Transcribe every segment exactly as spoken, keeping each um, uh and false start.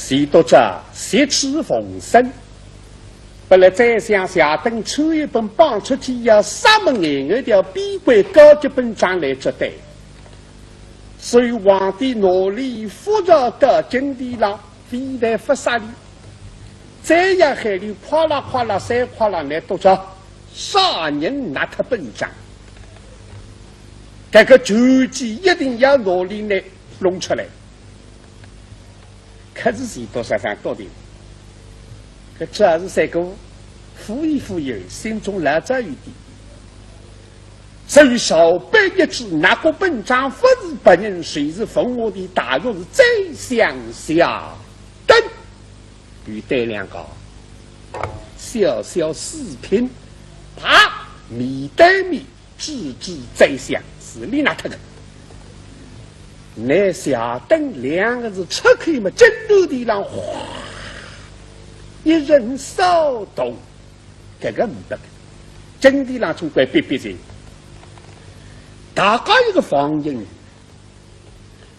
钱笃笤，息事逢生，本来宰相谢登抽一本榜出去，要杀么眼眼调，边关高级本章来接待。所以皇帝拿俚扶着到金殿浪，非但勿杀俚，再要喊俚快啦快啦，三快啦，拿笃笤，啥人拿脱本章，搿个权计一定要拿俚来弄出来。 可是钱笃笤想到底，搿只也是三个忽悠忽悠，心中老早有底。所以朝拜一致，拿过本章，勿是别人，就是奉我的大学士宰相谢登。有对联个，小小四品，啪，面对面， 指指宰相，是俚拿脱个。拿谢登两个字出口嘛，金殿浪哗，一阵骚动，搿个勿得了。金殿浪总归逼逼人，大家一个反应，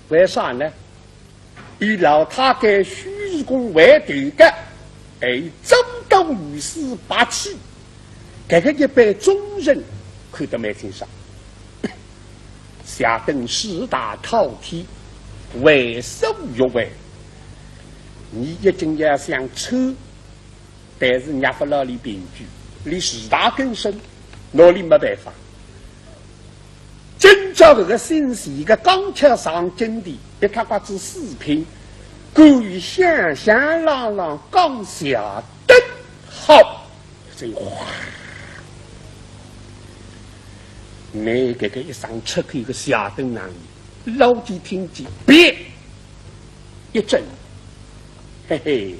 为啥呢？ 以老太监许世蕃为头个，还有总督御史白起，搿个一班忠臣看得蛮清爽。谢登势大饕餮，为所欲为，伲一径要想抽， 但是人家勿拿俚凭据，俚势大根深，拿俚没办法。今朝搿个姓谢个刚巧上金殿，一塌刮子四品，敢于响响朗朗讲谢登好，所以哗，拿搿个一声出口个谢登哪里，老几听见，别 一震，嘿嘿，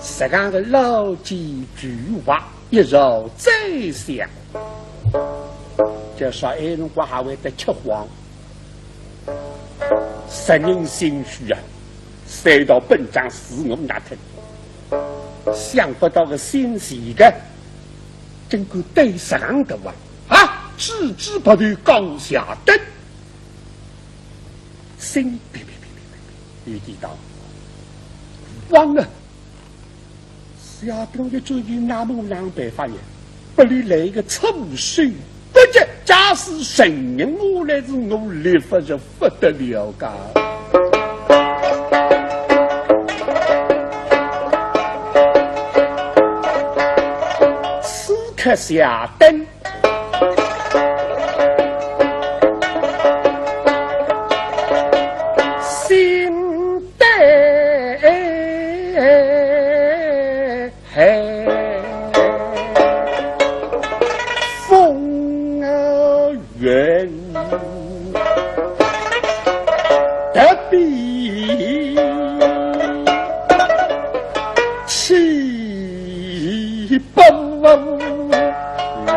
实梗个老奸巨猾，一朝宰相，叫啥？埃辰光还会得吃慌，实梗心虚啊！三道本章是我拿脱，想勿到个姓谢个，竟敢对上头啊！啊，指指鼻头讲谢登。 心别别别别别别，有点道理。完了，谢登一转念，那么哪办法呢？拨俚来一个措手不及，假使承认下来是我立法是勿得了个。此刻谢登 心得风云，特别起 不来。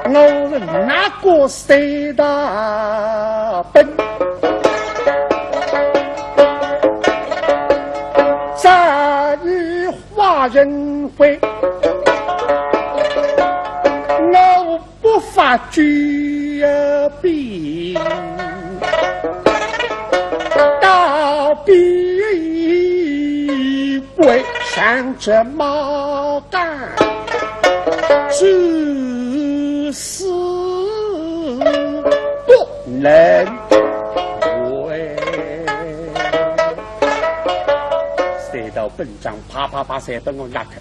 我是拿过三大本，再与华人会，我 不发举兵，到边关上这马杆，至死不能归。三道本章啪啪啪三本我拿脱，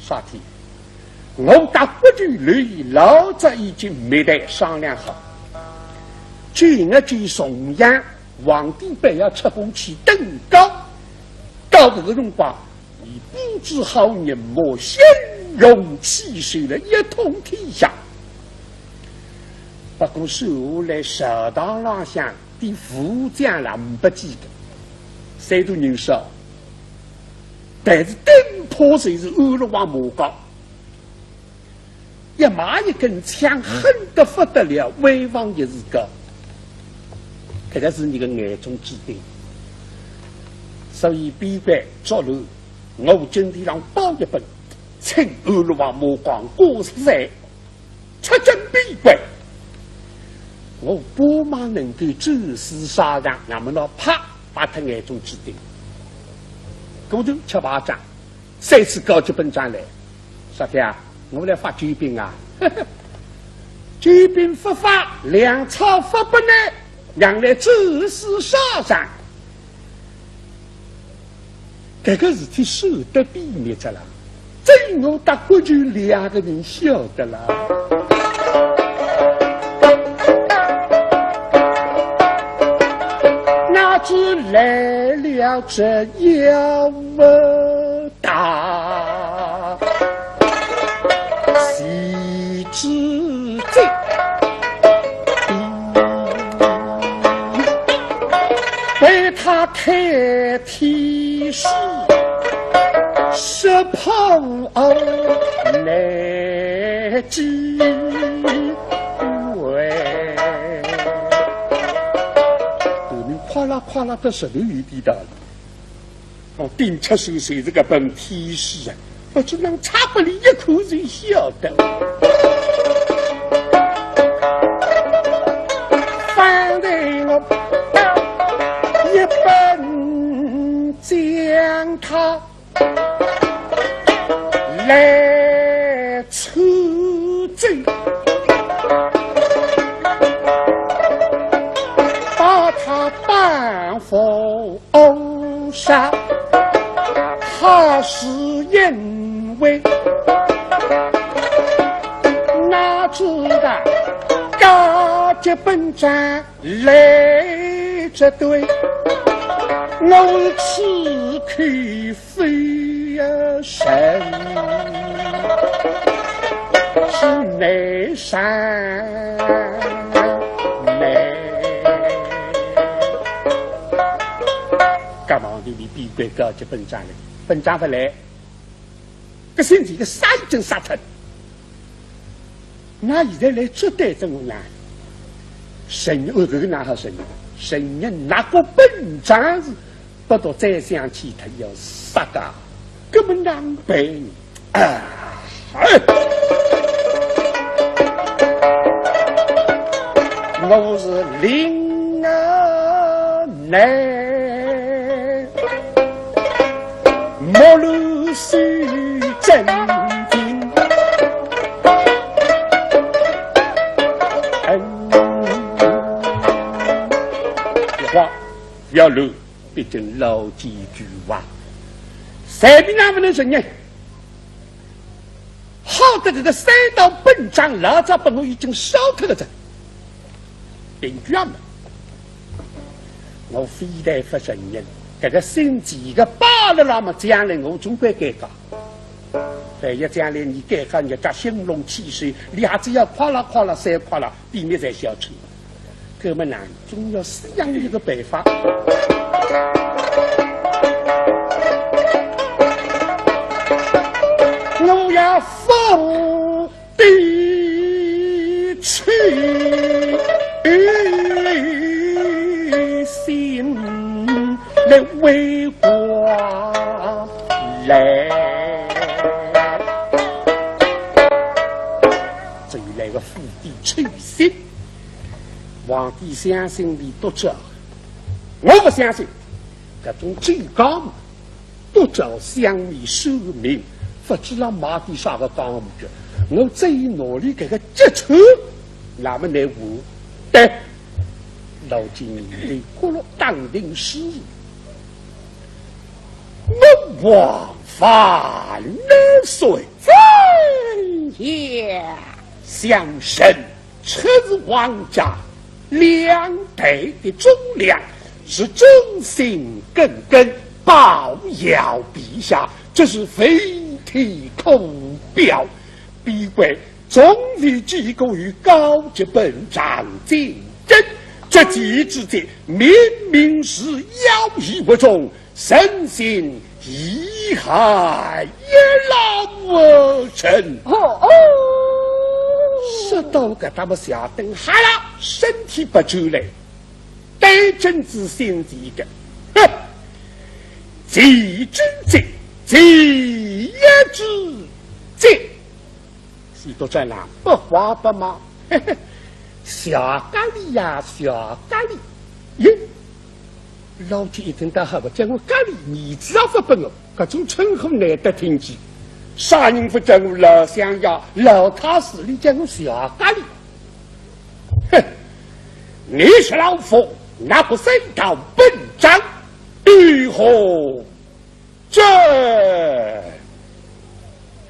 啥体？ 我搭国舅刘老早已经密谈商量好，今日去重阳，皇帝板要出宫去登高，到搿个辰光，伊布置好人马，先行其首了，一统天下。不过，手下来朝堂浪向的武将啦，呒拨几个，虽然人少，但是顶怕就是安乐王马高。 一马一根枪，狠得不得了，威望也是高。搿个是伲个眼中之钉。所以边关作乱，我金殿浪报一本，请安乐王马高挂帅。出征边关，我帮忙能够战死沙场，那么呢，啪，摆脱眼中之钉。过头吃败仗，三次告急本章来，啥体啊？我来发救兵啊！救兵勿发，粮草勿拨倷，让倷战死沙场。 搿个事体算得秘密着了，只有我搭国舅两个人晓得了。哪知来了这妖魔大 谁知这被他开天使，石破难击围。后面哗啦哗啦的石头有点大了。 我顶出手就是搿本天书啊，勿知哪能差拨俚一看就晓得。方才我一本将他来抽走，把他绑赴 五杀，他是因为哪知道高级本章来这对，我此刻非神是内伤。 搿么里面边关高级本章呢？本章勿来，搿心里个杀已经杀脱。那现在来接待怎么呢？神，哦，搿个哪好神？神人拿个本章是不读宰相去，他要杀个，搿么难办。 啊，哎，我是令啊，乃莫乱须真情。嗯，话要乱。 毕竟老奸巨猾，随便哪能承认。好得搿个三道本章老早拨我已经烧脱了哉，凭据啊嘛。我非但勿承认，搿个姓钱个摆勒浪么，将来我总归尴尬。万一将来倷尴尬，倷搭兴隆气势，倷还只要夸啦夸啦三夸啦， 地面侪晓得。搿么呢，总要想一个办法。我要伏地求仙来为我来。这一来个伏地求仙， 皇帝相信俚笃招，我勿相信。搿种奸讲，笃招相面算命，勿知道买点啥个讲物事。我只有拿俚搿个急出，那么乃我对老金的骷髅当定是，我王万岁。怎样？相神 出自皇家两代的忠良，是忠心耿耿，报效陛下，这是非天可表。边关总理几个与高级本章进争，这其之间明明是妖异惑众， 人心已害也老无成。哦哦。说到搿搭么，谢登哈啦，身体不转来，对准仔姓钱个，哼，钱之急，钱也之急。许都在那不慌不忙，嘿嘿，谢家里呀，谢家里。咦，老姐一听到好个，叫我家里，儿子也勿拨我，搿种称呼难得听见。啥人勿叫我老相爷、老太师，你叫我谢家里？哼，你是老夫，拿个三道本章，如何？ 这，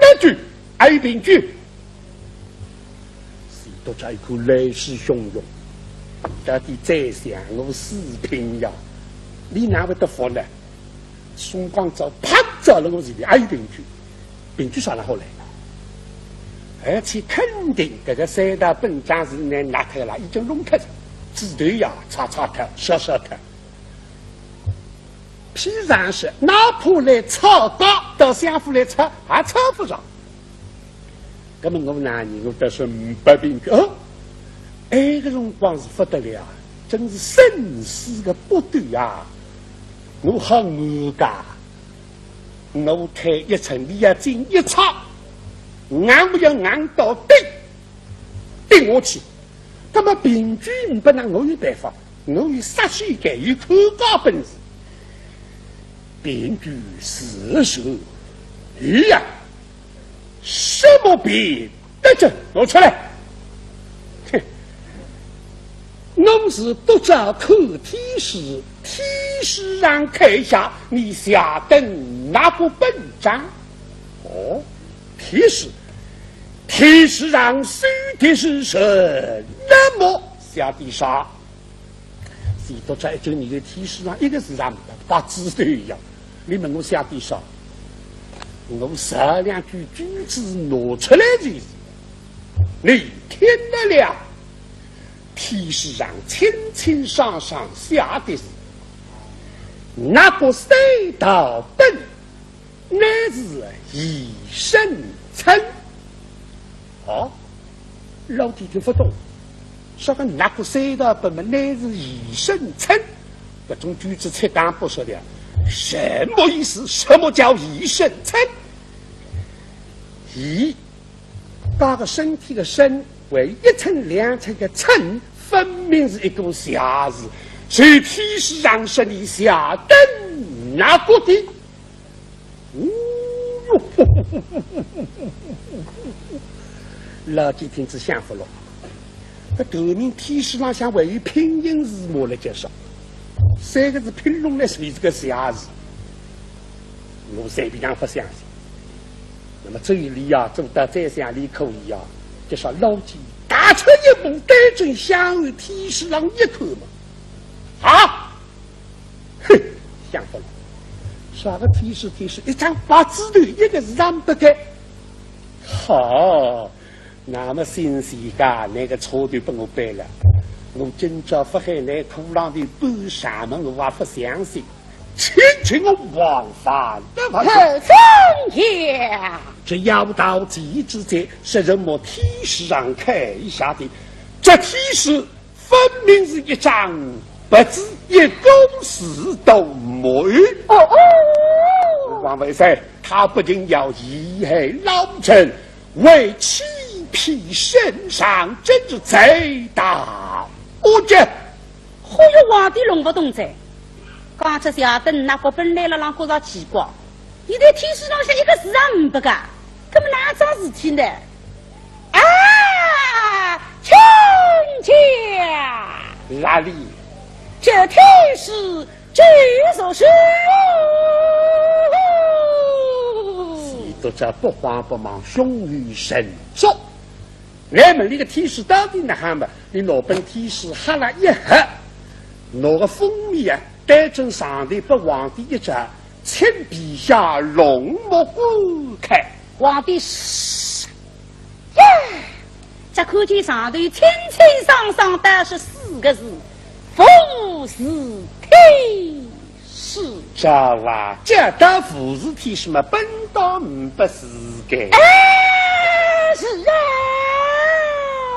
那句，哀平句。许都在一口泪水汹涌，到底宰相我四品呀，你哪会得服呢？松光照啪照了我前面哀平句，平句啥了好来？而且肯定搿个三道本章是拿拿开了，已经弄开了，纸头呀，擦擦脱，烧烧脱。 譬如是，哪怕来抄家，到相府来抄，也抄勿着。那么我哪能，我倒是勿平句，哦，埃个辰光是勿得了，真是生死个搏斗啊！我好尴尬，我退一寸，伊要进一尺，硬我要硬到底，顶下去。那么平句勿拨，我有办法？ 我有杀手锏，有看家本事。平句是说，哎呀，什么平得这，拿出来。哼，我是督察看天师，天师让开下，你下等哪个本章？哦，天师，天师让收的是什么？下的啥？ 许都在一句，你个天师让一个字让没，白纸头一样。你问我写点啥？我十两句句子拿出来就是，你听得了？天师让清清爽爽写的是，那个三道本 乃是一生称。哦，老弟听勿懂，啥个那个三道本嘛，乃是一生称？搿种句子七讲八说的，什么意思？什么叫一生称？一，搭个身体个身，为一寸两寸个寸，分明是一个谢字，所以天师让说你下等哪个的？ 哦哟，老弟听仔想勿落，搿头名天师浪向还有拼音字母了，介绍三个字拼拢来就是个谢字，我随便哪勿相信。那么这里啊，做到宰相里可以啊，介绍老弟踏出一步，对准相府天师浪一看嘛，啊！ 哼，想勿到，啥个天师天师，一张白纸头，一个字也勿改。好，那么新西家那个错头拨我扳了，我今朝勿喊那骷郎头搬上门，我也勿相信。请请我王法的法子。何曾呀？这妖道既之间，是人么天师让开下的，这天师 分明是一张白纸，一个字都没有。哦哦。王万岁，他不仅要贻害老臣，为欺骗圣上，真是罪大恶极。嚯哟，皇帝弄勿懂哉。刚才谢等哪个本来了，让觉着奇怪，现在天师浪向一个字也没个，搿么哪桩事体呢？ 啊，卿家！哪里？这天师就是。许都在不慌不忙，胸有成竹。来问俚个天师到底哪哈么？俚拿本天师哈拉一合，拿个封面啊，对准上头拨皇帝一指， 请陛下龙目观看。皇帝是呀，只看见上头清清爽爽的是四个字：“服侍天师。”这话讲到服侍天师嘛，本当呒不是个。哎，是啊。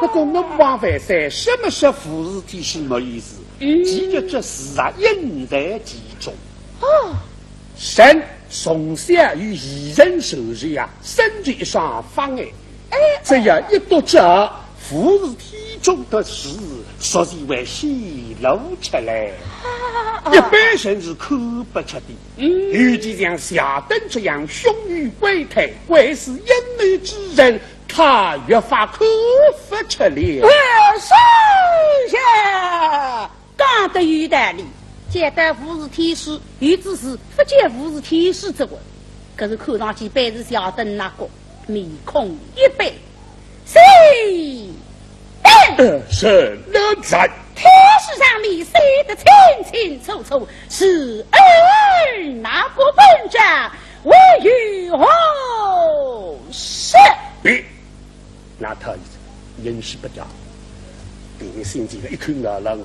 不过我王万岁，什么是服侍天师没意思？嗯。其实这字啊，隐在其中。哦。 人从小有一人受罪啊，生出一双法眼，这样一读着，无字帖中的字，索性会显露出来。一般人是看不出的。尤其像谢登这样胸怀贵态、贵是阴谋之人，他越发看不出了。呃，是呀，讲得有道理。见到无字帖书，有之是不见无字帖书之话。可是看上去板子下等那个面孔一板，谁？呃，是那在。帖书上面写得清清楚楚，是儿拿过本章，为有何事？别，那他一人是不假，平心静气一口咬了。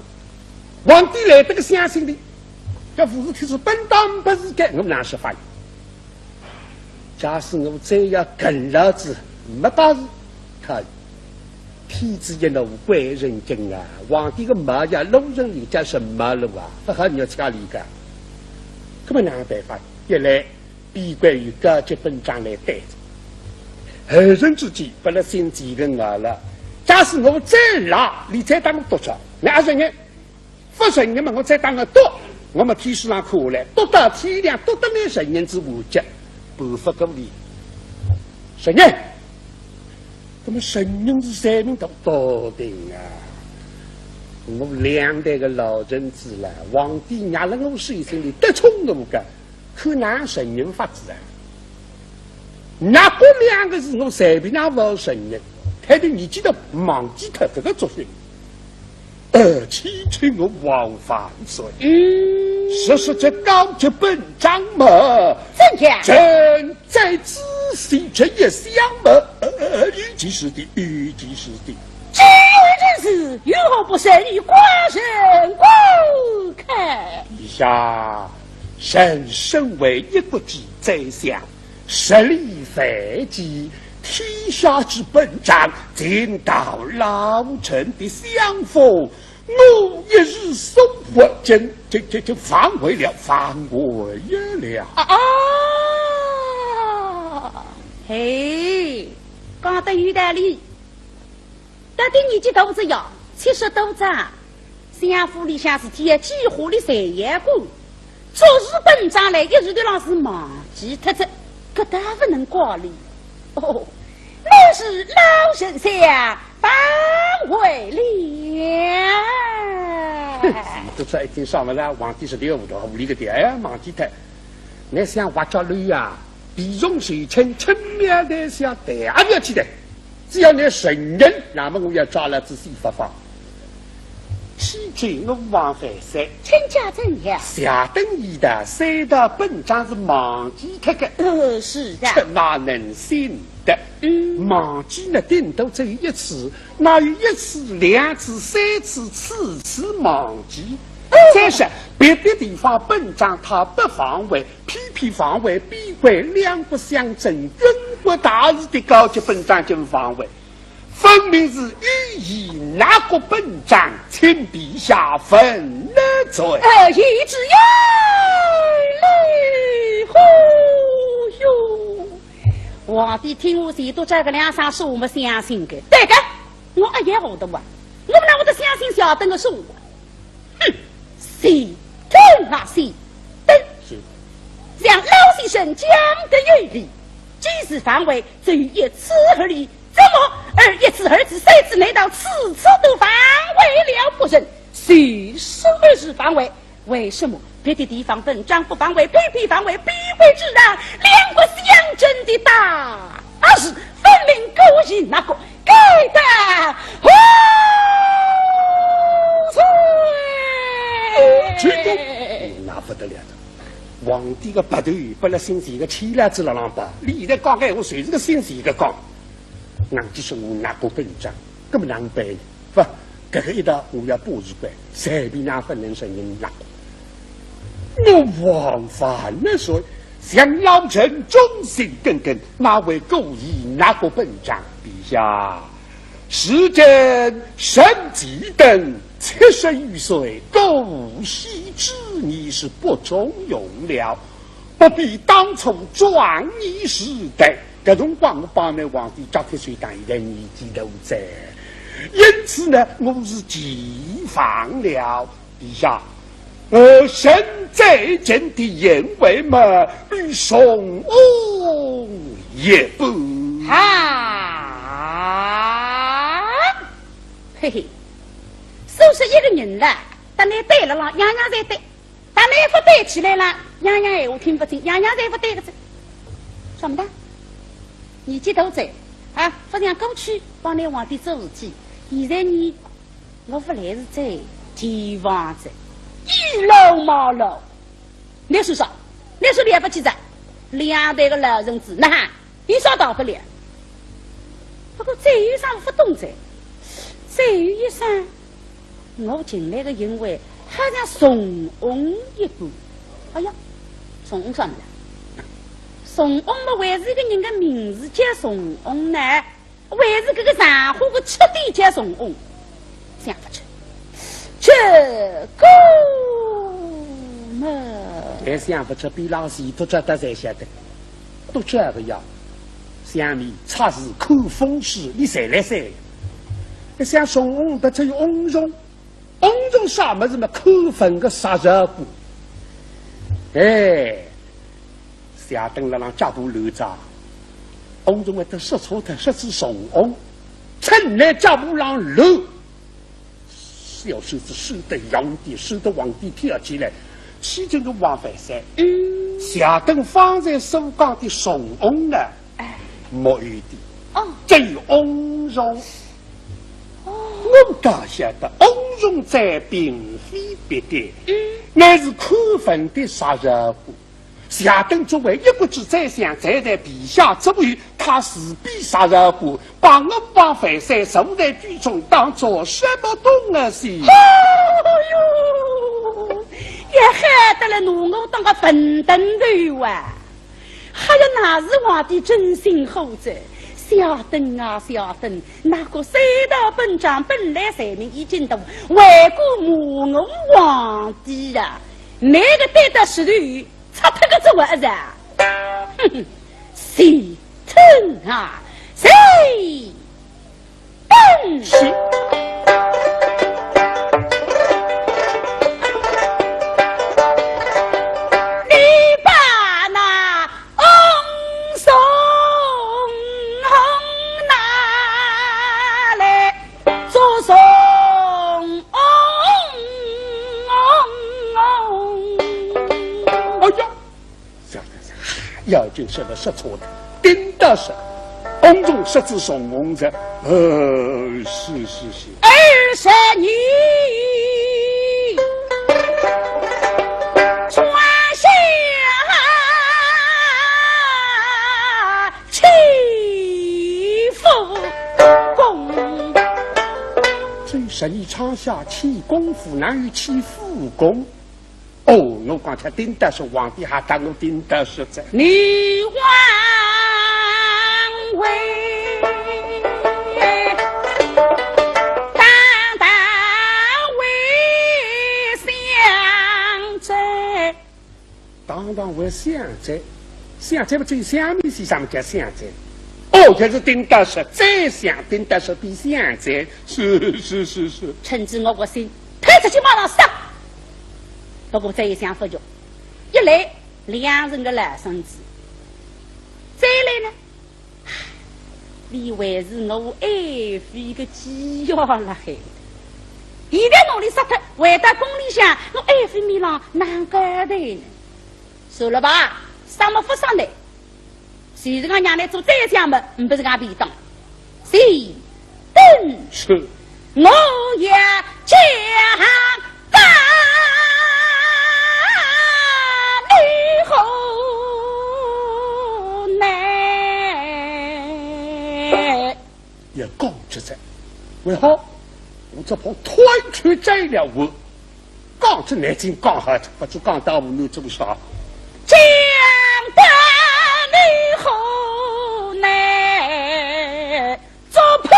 皇帝来这个相信的，这无字帖书本当不是该，我哪是发言？假使我再要跟老子没道理，他天子一怒，鬼神惊啊！皇帝个马呀，路人里叫什么路啊？不好，你要家里干。那么哪办法？一来，边关有高级本章来对着。后人之间，不了心几个咬了。假使我再拉，你再当我多少？那人呢？不承认嘛，我再当我多，我们天书上看下来，多到天亮，多到那承认之无极，不服过哩。承认，那么承认是三名到到顶啊！我两代个老臣子了，皇帝拿了我手心里得宠我个，可哪承认法子啊？ 那个两个字我随便哪勿承认，太太年纪大忘记脱这个作风。呃，启请我王万岁。嗯，实是这高级本章嘛，怎样？朕在仔细这一想嘛，呃，有其事的，有其事的。这件事有何不成？与寡人观看。陛下，臣身为一国之宰相， 十里凡间，天下之本章，尽到老臣的赏赐，我一时疏忽，竟竟竟竟反悔了，反悔了。啊啊！嘿，讲得有道理。到底年纪大仔呀，七十多岁，相府里向事体要几化哩侪要管。 做事本章来，一时头浪是忘记脱仔，搿倒勿能怪哩。哦，乃是老丞相反悔了。哼，是，都出一听上勿来，皇帝是条糊涂糊里个，哎呀，忘记脱。倷想挖角路呀，避重就轻，轻描淡写，对，也勿要去的。 只要倷承认，那么我要抓牢仔死勿放。启请我王万岁。请讲怎样？谢登一道，三道本章是忘记脱个。呃，是的。这哪能信得？嗯。忘记呢，顶多只有一次，哪有一次、两次、三次，次次忘记？再说，别的地方本章他不反悔， 偏偏反悔边关两国相争、军国大事的高级本章竟反悔，分明是有意拿过本章，请陛下问罪。呃，贤侄有礼。哦哟，皇帝听我前头搿两声说话么相信个，对个，我阿要糊涂啊，我哪会得相信谢登个说话？哼，谢登啊谢登，是。像老先生讲得有理，既是反悔，只有一次而已，怎么二一次、二次、三次，难道次次都反悔了不成？虽说二次反悔，为什么别的地方本章不反悔，偏偏反悔边关之上两国相争的大事，分明故意拿过，该打何罪？这个，那不得了的。皇帝个鼻头拨勒姓钱个牵牢仔勒浪拔，伊现在讲闲话，侪是个姓钱个讲。硬劲说我拿过本章，搿么哪能办呢？勿，搿个一道我要把持关，随便哪能勿能承认拿过。我王万岁，想老臣忠心耿耿，哪会故意拿过本章？陛下， 时间，沈继登七十余岁，过世之年是不中用了，不比当初壮年时代。搿辰光我帮倷皇帝脚踢手，但现在年纪大哉，因此呢，我是前放了。陛下，我现在进的因为嘛，比宋翁一般。啊，嘿嘿，说是一个人了，搭倷对了啦，样样侪对。 搭倷勿对起来了，样样闲话听勿进，样样侪勿对个哉。啥么的？年纪大哉，啊，勿像过去帮倷皇帝做事体，现在呢，我勿来事哉，提防哉，倚老卖老。倷说啥？倷说了勿起哉，两代个老臣子，那哈， 有啥大不了？不过再有啥勿懂哉？再有一声，我近来个行为好像宋翁一般。哎呀，宋翁啥么了？宋翁么还是一个人个名字叫宋翁呢，还是搿个场化个出典叫宋翁？ 想勿出。这个嘛，还想勿出，比老师读书的侪晓得。读书个呀，想你查字、看风水，你侪来三个。像宋翁，搭只有翁仲。翁仲啥物事嘛？看坟个杀人犯。哎， 谢登辣浪脚步乱哉，翁仲会得说错脱，说仔宋翁，趁倷脚步浪乱，小手指收得扬点，收得横点跳起来，去正个王万岁。嗯。谢登方才所讲的宋翁呢，哎。没有的，哦。只有翁仲。哦。我倒晓得翁仲这并非别的，嗯。乃是看坟的杀人犯。 谢登作为一国之宰相，站在陛下之位，他自比杀人犯，把我王万岁坐在居中，当作什么东西？哎呦，也害得了拿我当个坟头啊！哎呀，那是皇帝真心好哉。谢登啊，谢登，那个三道本章本来罪名已经大，还敢骂我皇帝呀？那个对得起头 拆脱个这位子啊！哼哼，谢登啊，谢登！是。你把那翁仲拿来做宋翁。哎呀！ 要紧说了说错的，顶得是，翁仲说仔宋翁哉。呃，是是是。二十年窗下起复功。这十年窗下起功夫，哪有起复功？ 哦，我刚才顶得是皇帝还当我顶得是哉。你王位，当当为相哉。当当为相哉，相哉嘛，最下面是啥么叫相哉？哦，就是顶得是宰相，顶得是比相哉。是是是是。趁仔我个心，推出去马上杀。 不过再一想勿着，一来两人个老身子，再来呢，伊还是我爱妃个寄养辣海。现在拿伊杀脱，回到宫里向，我爱妃面浪哪个对呢？算了吧，杀么勿杀呢。 就是讲让倷做宰相么，呒不是介便当。谢登，是。我要讲个你何难？也讲出哉，为好，我只怕推出哉了我。 讲出难听讲好，勿知讲到我能做啥？讲得你何难做普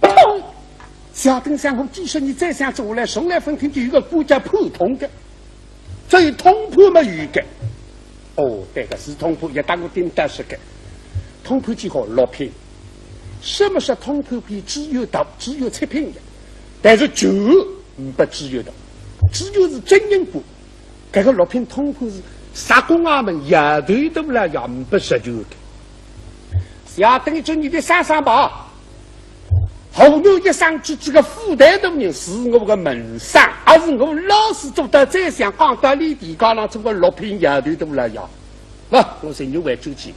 通？谢登想我几十年再想做下来，从来勿听见有个官叫普通的，只有通判么有个。哦，对个，是通判，也当我顶得是个。通判几好？六品。什么是通判？只有大，只有七品的，但是九没只有大，只有是真人官。搿个六品通判是啥官啊？门要头都来也没十九个。下等一只你的三三吧。 河南一省之这个府台大人是我个门生，而是我老师做到宰相，讲道理地界上做个六品要头大了呀。那我是你为主见，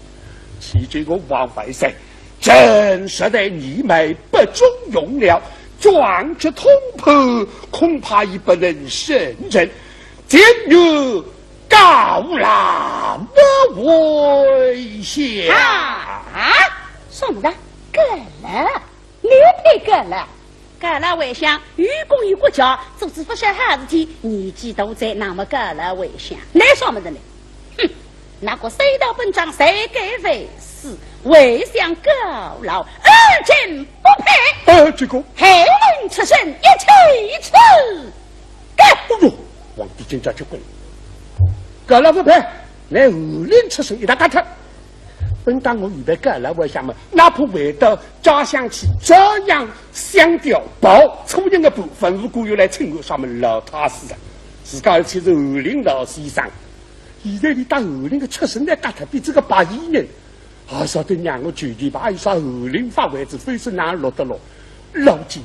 其这个王万岁，朕实在年迈不中用了，状告通判，恐怕已不能胜任，今日告老为下。啊，什么的？告老？ 你配告老？告老为相，有功于国家，做仔不少好事体，年纪大哉，那么告老为相，倷说么子呢？哼，那个三道本章，谁敢为师，为相告老，二进不配。呃，这个……侯林出身，一起处决。哎呦，皇帝今朝结棍，告老不配，乃侯林出身一大家头。本当我预备告老为相嘛，哪怕回到 家乡去照样相调包，粗人个部分，如果有来请我上门老太师啊，自家而且是侯林老先生。现在伊搭侯林个出身来搭特别这个白衣人，啊，晓得让我求求吧，一啥侯林发为止，非是难落得落。老姐，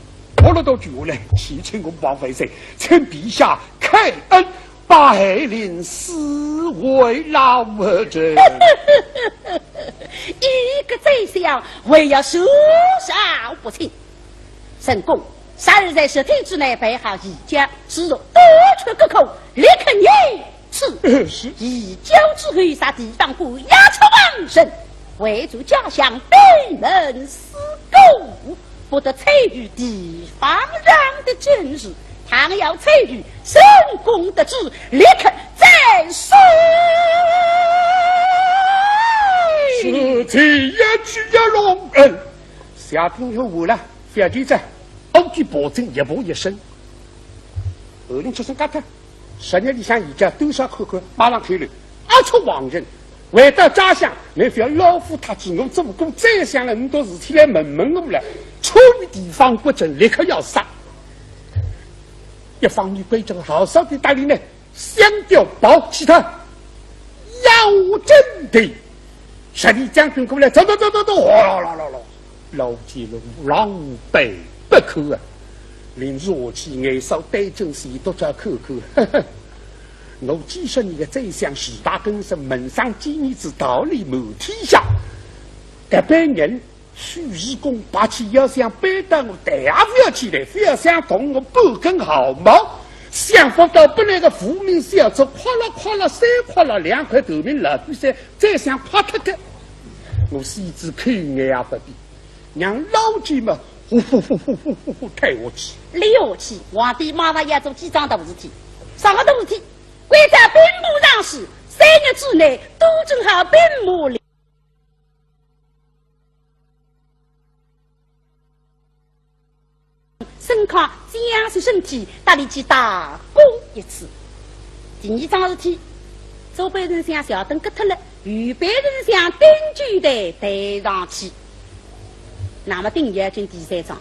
我落到就下来，祈请我王万岁，请陛下开恩， 把侯林赐为老臣。一个宰相，还要说啥不清？沈公，三日在十天之内办好移交，是否多缺各科，立刻验赐。呃，是。移交之后，啥地方官押出王城，回转家乡闭门思过。 不得参与地方上的政事，倘要参与，沈公得知，立刻斩首。此地也只有龙恩。下定有话了，覅急哉，我给保证一步一审。侯林出身高头， 十日里向移交多少看看，马上退了。押出王城，回到家乡，乃覅老夫太子，我做过宰相了，倷倒事体来问问我了，参与地方国政，立刻要杀。一方面关照好少的搭俚呢，相调包，其他要紧的。 十里将军过来，走走走走走，哗啦啦啦啦，老奸贼狼狈不堪啊！临时下去，眼梢对准钱笃笤看看，呵呵，我几十年的宰相，十大根生，门生几年子，道理满天下。搿班人，许是公，拔起腰想扳倒我，弹也勿要起来，覅想动我半根汗毛。想勿到本来个无名小卒，咵啦咵啦，三咵啦，两块头名老比赛， 再想快脱脱，我先子口眼也勿闭，让老奸贼嘛，呼呼呼呼呼呼呼退下去。立下去，皇帝马上要做几桩大事体。啥个大事体？关照兵部尚书，三日之内都整好兵马令。 沈康将士身体搭俚去打过一次。第二桩事体，左班丞相谢登革脱了，右班丞相丁九台抬上去。那么丁要紧第三桩，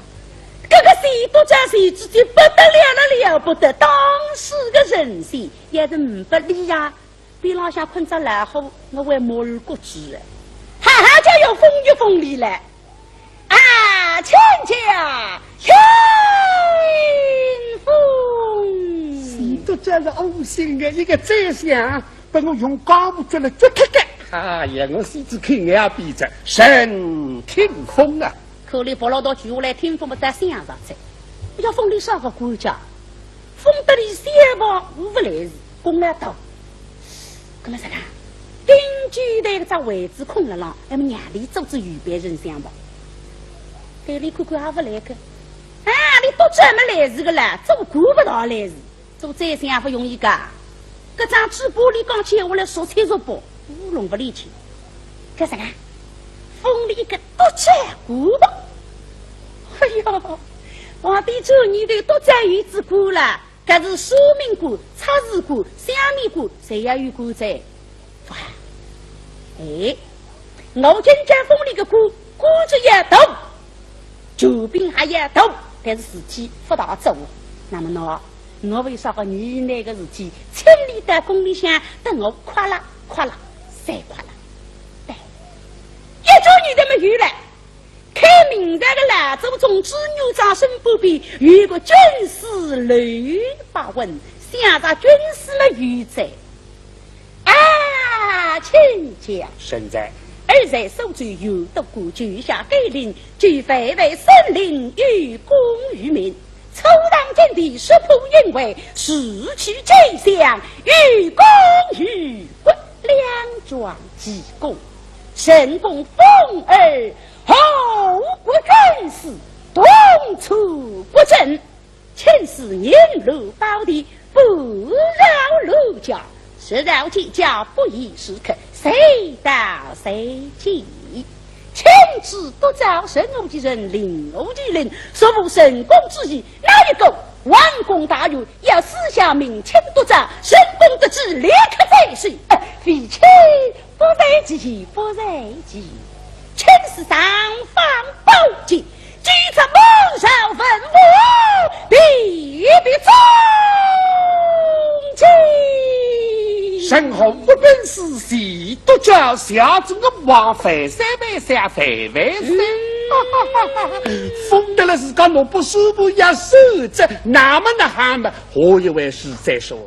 搿个钱笃笤是自己不得了了，了不得，当时的人心也是勿利呀。 边浪向困只老虎，我还摸儿骨子哎，哈哈叫要风雨风里来。啊，卿家，清风。钱笃笤是窝心的，一个宰相，拨我用钢木掼了掼脱个。哎呀，我先子口眼也闭着，沈清风啊。 可怜白老道跪下来，清风勿得想着哉，要封俚啥个官家？封得俚小房无勿来事，功劳大。搿么啥个？丁九台搿只位置空了浪，那么让俚做仔右班丞相吧。对俚看看也勿来个。啊，俚笃笤么来事个啦，做官勿大来事。 做宰相勿容易个，搿张嘴巴里讲起闲话来说七说八，乌龙勿连牵。搿啥个？封俚一个督察官吧。哎哟，皇帝转念头，督察有仔官了，搿是书名官、察事官、相面官，侪要有官哉。哇，哎，我今朝封俚个官，官职要大，权柄还要大，但是事体勿大做。那么喏，我为啥个你那个事体，请你到宫里向，等我快啦快啦，再快啦。对，一转念头么有了，看明朝个老祖宗朱元璋身边边有个军师刘伯温，想着军师了有罪。 啊，请讲。臣在。尔在苏州有都管，九下该令，举万万森林，有功于民。初上金殿，识破因患，除去奸相，有功于国。两桩奇功，成功封尔护国军师，同处国政。 请赐银罗宝殿，不扰乱脚，若扰乱脚，不宜时刻，随到随见。请旨督招，任我其人，令我其令，若无成功之意，哪一个王公大员要私下明亲督招，成功得知，立刻斩首。呃，非卿不才之罪，不才之罪。请赐尚方宝剑，举出满朝文武，比比中间。臣何无本事，谁督招，下这个王，万岁万岁万岁。封得了自家弄不舒服要受着，那么那还么，何以为是再说？